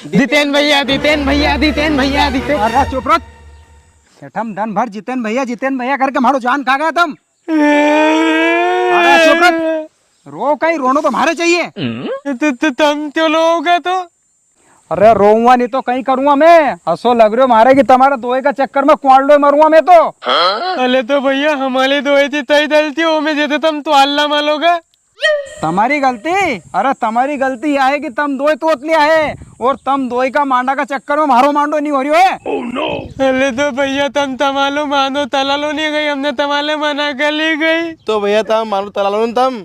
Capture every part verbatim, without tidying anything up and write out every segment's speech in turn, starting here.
जितेन भैया, जितेन भैया, जितेन भैया, जितेन। अरे चुप रह। सेठम दन भर जितेन भैया, जितेन भैया करके मारो जान खा गया तम। अरे चुप रह। रो कई, रोनो तो मारे चाहिए। तो, तो तम क्यों लोगे तो? अरे रोऊंगा नी तो कई करूंगा मैं। असो लग रह्यो मारे कि तमारे दोई का चक्कर में कुआंडो मरूंगा मैं तो। अले तो भैया हमारी दोई थी तई दलती हो, मैं जेते तम तो अल्लाह मालोगा। तमारी गलती? अरे तमारी गलती या है कि तम दोई तोतल्या है और तम दोई का मांडा का चक्कर में मारो मांडो नी हो रह्यो है। अले तो भैया तम तमालो मानो तलालो नी गई, हमने तमाले मना कर ली गई। तो भैया तम मानो तलालो नी तम।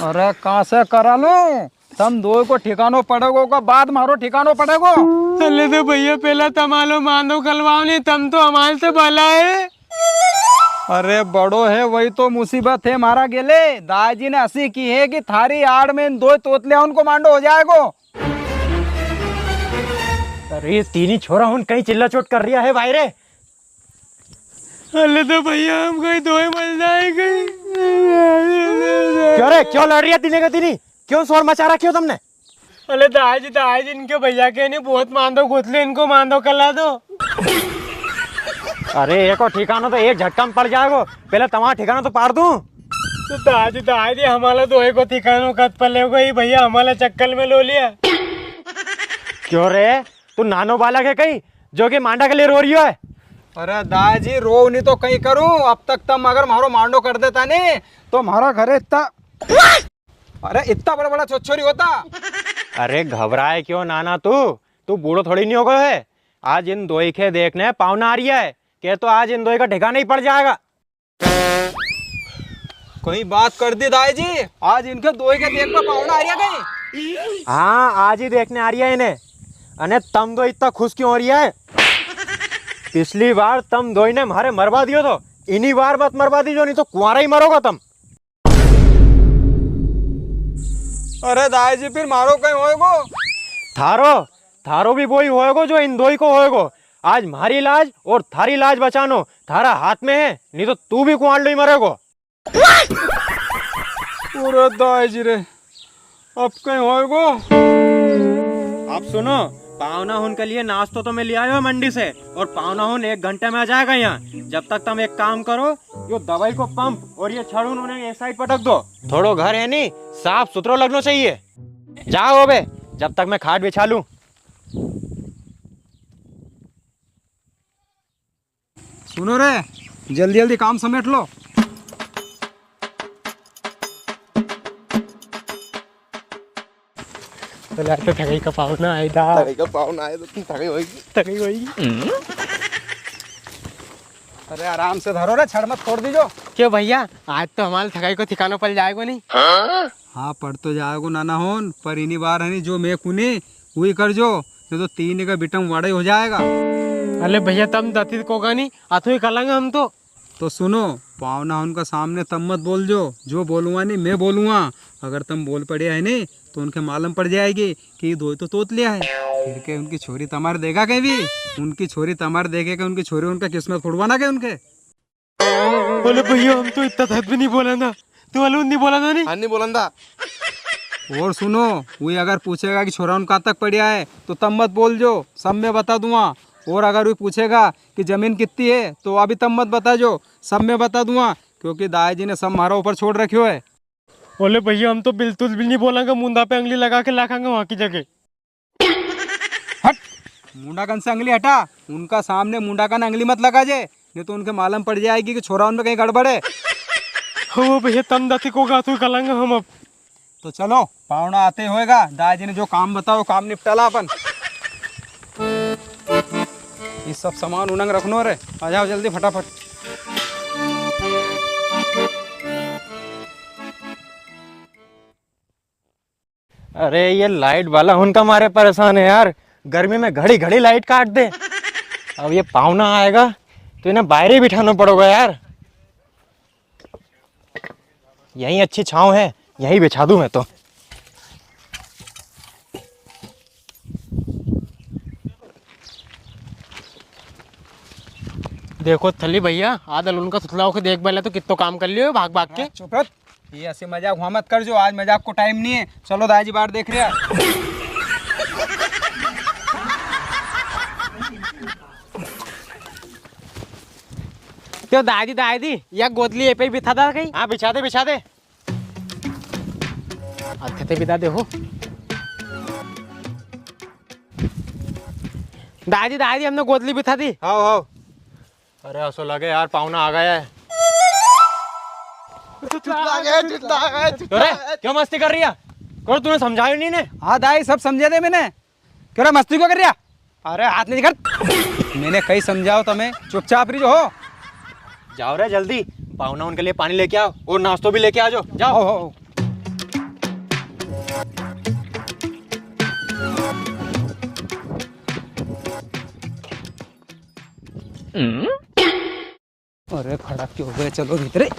अरे कहाँ से करा लूं? तम दोई को ठिकानो पड़ेगो का बाद मारो ठिकानो पड़ेगो। अले तो भैया पहला तमालो मानो कलवाओ नी, तम तो हमारे से भला है। अरे बड़ो है, वही तो मुसीबत है मारा गेले। दाजी ने असी की है कि थारी आड़ में इन दोई तोतल्या उनको मांडो हो जाएगो। अरे ये तीनी छोरा हुन कई चिल्ला चोट कर रिया है भाई रे। अले तो भैया हम कई दोई मर जाए कई। क्यों रे, क्यों लड़ रिया तीने का तीनी? क्यों शोर मचा रखी हो तमने? अले दाई जी, दाई जी, इनके भैया के नी बहुत मांदो घुतले, इनको मांदो कला दो। अरे एको ठिकानो तो एक झटका में पड़ जाएगो, पहले तमारा ठिकानो तो पाड़ दूं। तो दाई जी, दाई जी, हमारा तो एको ठिकानो कत पलेगो, ये भैया हमारा चक्कर में लो लिया। क्यों रे, तू नानो बालक है कई जो कि मांडा के लिए रो रियो है? अरे दाई जी, रो नी तो कई करूं, अब तक तम अगर मारो मांडो कर देता नी तो मारा घरे इतना अरे, इतना बड़ा बड़ा छोरा छोरी होता। अरे, घबराए क्यों नाना तू? तू बूढ़ो थोड़ी नी हो गयो है। आज इन दोई के देखने पावना आ रिया है। के तो आज इन दोई का ठिकाना ही पड़ जाएगा। कई बात कर दी दाई जी, आज इनके दोई के देखने पावना आ रिया कई? हाँ, आज ही देखने आ रिया है इन्हें। अने तम दोई इतना खुश क्यों हो रिया है? पिछली बार तम दोई ने मारे मरवा दियो तो, इनी बार मत मरवा दीजो, नी तो कुंवारा ही मरोगा तम। अरे दाई जी, फिर मारो कई होएगो? थारो, थारो भी वोई होएगो जो इन दोई को होएगो। आज म्हारी लाज और थारी लाज बचानो थारा हाथ में है, नी तो तू भी कुआंडो ही मरेगो। अरे दाई जी रे, अब कई होएगो? अब सुनो, पावना हुन के लिए नाश्तो तो मैं ले आयो हूँ मंडी से, और पावना हुन एक घंटे में आ जाएगा यहाँ। जब तक तम एक काम करो, यो दवाई को पंप और ये छड़ून उन्हें एक साइड पटक दो। थोड़ो घर है नी, साफ सुथरो लगनो चाहिए। जाओ अबे, जब तक मैं खाट बिछा लूं। सुनो रे, जल्दी जल्दी काम समेट लो। तो यार, तो थकाई का पावना आए दा। थकाई का पावना आए तो तुम थकाई होएगी। थकाई होएगी। अरे आराम से धरो रे, छड़ मत फोड़ दीजो। क्यों भैया, आज तो हमारे थकाई को ठिकानो पल जाएगो नी? हाँ, पड़ तो जाएगो नाना होन, पर इनी बार है नी, जो मैं कुने वही कर जो, नी तो तीन का बिटम वाड़ा ही हो जाएगा। अले भैया, तम दती को का नी, अथो ही कलांगा हम तो। तो सुनो, पावना उनका सामने तम मत बोल जो, जो बोलूंगा नी मैं बोलूंगा। अगर तम बोल पड़े है नी तो उनके मालूम पड़ जाएगी कि ये दोई तो तोतल्या है। फिर के उनकी छोरी तमारे देगा के भी? उनकी छोरी तमारे देखे के उनकी छोरी उनका किस्मत फुड़वाना के उनके? बोले भैया, हम तो इतना तक भी नी बोला था, तू अलून नी बोला था नी? हाँ, नी बोला था। और सुनो, वो अगर पूछेगा कि छोरा उनका तक पड़िया है तो तम मत बोल जो, सब मैं बता दूंगा। और अगर वो पूछेगा कि जमीन कितनी है तो अभी तम मत बता जो, सब मैं बता दूंगा, क्योंकि दाई जी ने सब म्हारा ऊपर छोड़ रखियो है। ओले भैया, हम तो बिल्कुल भी नी बोलांगा, मुंडा पे अंगली लगा के लाखांगा वहां की जगह। हट, मुंडा कन से अंगली हटा, उनका सामने मुंडा कन अंगली मत लगा जे, नी तो उनके मालूम पड़ जाएगी कि छोरा उनमें कई गड़बड़ है। हो भैया, तम दती को गातू कलांगा हम अब। तो चलो, पावना आते होएगा, दाई जी ने जो काम बताओ, काम निपटाला अपन। ये सब सामान उनंग रखनो रे, आ जाओ जल्दी फटाफट। अरे, ये लाइट वाला उनका मारे परेशान है यार, गर्मी में घड़ी घड़ी लाइट काट दे। अब ये पावना आएगा तो इन्हें बाहर ही बिठाना पड़ेगा यार। यहीं अच्छी छांव है, यहीं बिछा दूं मैं तो। देखो थली भैया, आदल उनका सुतलाओ के देख बैला तो कितो काम कर लियो भाग भाग के। चुप रह, ये ऐसे मजाक हुआ मत कर जो, आज मजाक को टाइम नी है। चलो दाई जी बाहर देख रहे हैं। तो दादी, दादी, या गोदली ये पे बिठा दा कहीं? हाँ, बिछा दे, बिछा दे। अच्छे से बिठा दे हो। दादी, दादी, हमने गोदली बिठा दी। हाओ, हाओ। अरे, असो लगे यार, पावना आ गया है। चुटला आ गया, चुटला आ गया, चुटला अरे, आ गया। क्यों मस्ती कर रिया? करो, तूने समझायो नी ने? हाँ दाई, सब समझा दे मैंने। क्यों रे, मस्ती क्यों कर रिया? अरे, हाथ नी कर। मैंने कई समझायो तमे, चुपचाप री जो हो। जाओ रे जल्दी, पावना उनके लिए पानी लेके आओ और नाश्तो भी लेके आ जाओ, जाओ। हो, हो, हो। अरे खड़ा क्यों हो गया? चलो भीतरे।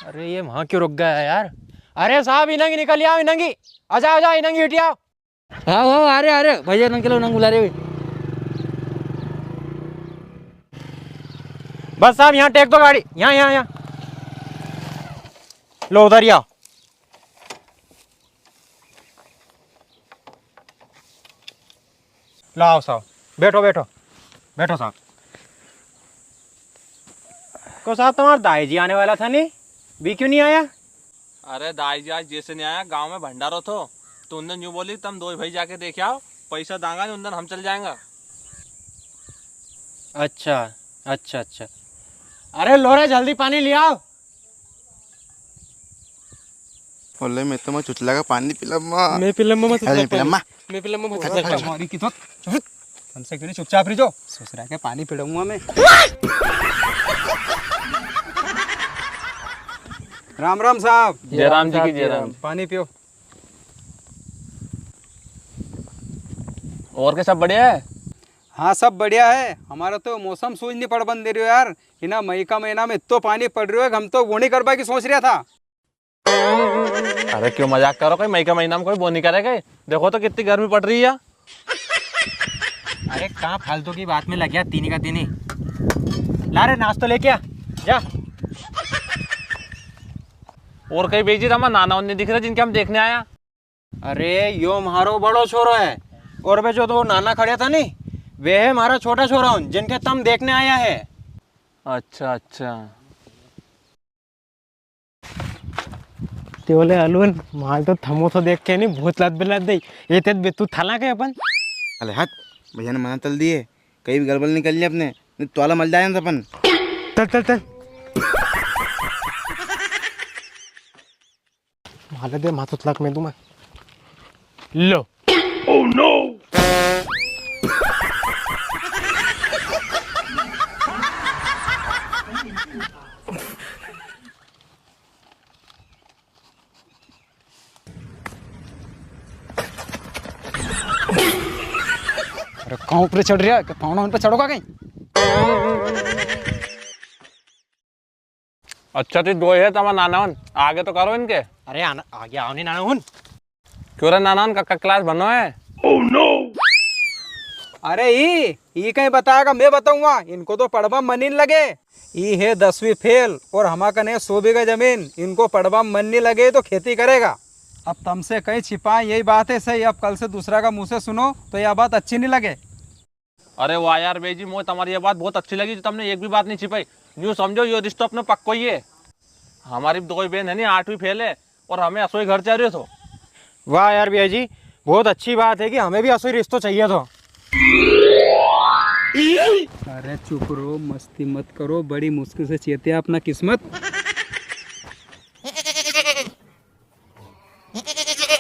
अरे ये वहां क्यों रुक गया यार? अरे साहब, इनंगी निकल आओ, इनंगी। आजा, आजा, इनंगी हटी आओ। हाँ, हाँ, आ रहे, आ रहे। भैया, इनंग के लो, इनंग बुला रहे। बस साहब, यहाँ टेक दो गाड़ी। यहाँ, यहाँ, यहाँ। लो, उधर ही आओ। लाओ साहब, बैठो, बैठो, बैठो साहब। को साहब, तुम्हारा दाई जी आने वाला था नी, भी क्यों नी आया? अरे दाई जी आज जैसे नी आया, गांव में भंडारो थो, तो उनने यूं बोली, "तम दो भाई जाके देख आओ, पैसा दांगा नी, उन दिन हम चल जाएंगा।" अच्छा, अच्छा, अच्छा। अरे लोरे, जल्दी पानी ले आओ। ओले, मैं तो मैं चुचला का पानी पिलम्मा। मैं पिलम्मा, मैं अरे, चुचला पिलम्मा। पानी। मैं पिलम्मा, मैं चुचला पानी। मारी की तो, चुप। हमसे क्यों नी चुपचाप री जो? ससुरा के पानी पिलाऊंगा मैं। राम राम साहब। जय राम जी की जय राम। पानी पियो। और के सब बढ़िया है? हाँ, सब बढ़िया है। हमारा तो मौसम सूझ नी पड़बन दे रियो यार। इना मई का महीना में इत्तो पानी पड़ रियो है कि हम तो बोनी करबा की सोच रिया था। अरे क्यों मजाक करो, कोई मई का महीना में कोई बोनी करे कई? देखो तो कितनी गर्मी पड़ री है। अरे कहाँ फालतू की बात में लग्या तीनी का तीनी। ला रे नाश्तो लेके आ, जा। और कई बेजी रमा नाना उन्नी दिख रहे जिनके हम देखने आया। अरे यो म्हारो बड़ो छोरो है और वे जो दो नाना खड़े था नी, वे है म्हारा छोटा छोरा उन जिनके तम देखने आया है। अच्छा अच्छा। ते बोले अलवन, माल तो थमो तो देख के नी, भूत लात बिलात दे। ये तेत बे तू थाला के अपन। अरे हट, भैया ने मना तल दिए, कई भी गड़बड़ निकल लिया अपने, नी तो आला मल जाए अपन। चल, चल, चल। माले दे, माथो तलाक में दूं मैं। लो। Oh no! अरे, कहाँ ऊपर चढ़ रहा है? क्या पावना उन पे चढ़ोगा कहीं? अच्छा, ती दो है, तमा नाना हुन, आगे तो करो इनके। अरे, आना, आगे आओ नी नाना हुन। क्यों रे नाना हुन, कक्का class बनो है? Oh no! अरे, ई, ई कहीं बताएगा, मैं बताऊंगा। इनको तो पढ़वा मन ही नी लगे। ई है दसवीं fail और हमा कने सौ बीघा जमीन, इनको पढ़वा मन नी लगे तो खेती करेगा। अब तमसे कहीं छिपाएं, यही बात है सही। अब कल से दूसरा का मुंह से सुनो तो यह बात अच्छी नी लगे। अरे वाह यार बेजी, मोए तमारी ये बात बहुत अच्छी लगी जो तमने एक भी बात नी छिपाई। यूं समझो यो रिश्तो अपनो पक्को ही है। हमारी दो ही बेन है नी, आठवीं fail है और हमें असो ही घर चाह रहे थो। वाह यार बेजी, बहुत अच्छी बात है कि हमें भी असो ही रिश्तो चाहिए थो। अरे चुप रो, मस्ती मत करो, बड़ी मुश्किल से चेते अपना किस्मत।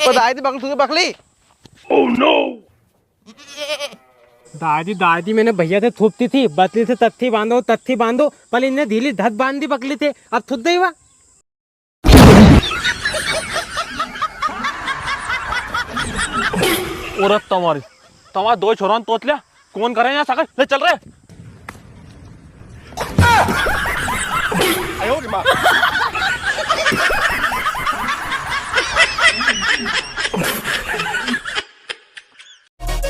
ओ दादी बकली, तू तो बकली। Oh no! दादी, दादी, मैंने भैया से थूपती थी, बतली से तत्थी बांधो, तत्थी बांधो, पर इनने धीली धत बांध दी बकली थे, अब थुद दे हुआ। औरत तमारी, तमारा दो छोरा ने तोतल्या, कौन करे यहाँ सगाई? ले चल रे।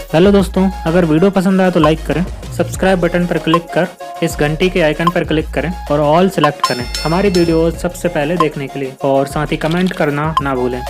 Hello दोस्तों, अगर video पसंद आया तो like करें, subscribe button पर click कर इस घंटी के icon पर click करें और all select करें हमारी videos सबसे पहले देखने के लिए, और साथ ही comment करना ना भूलें।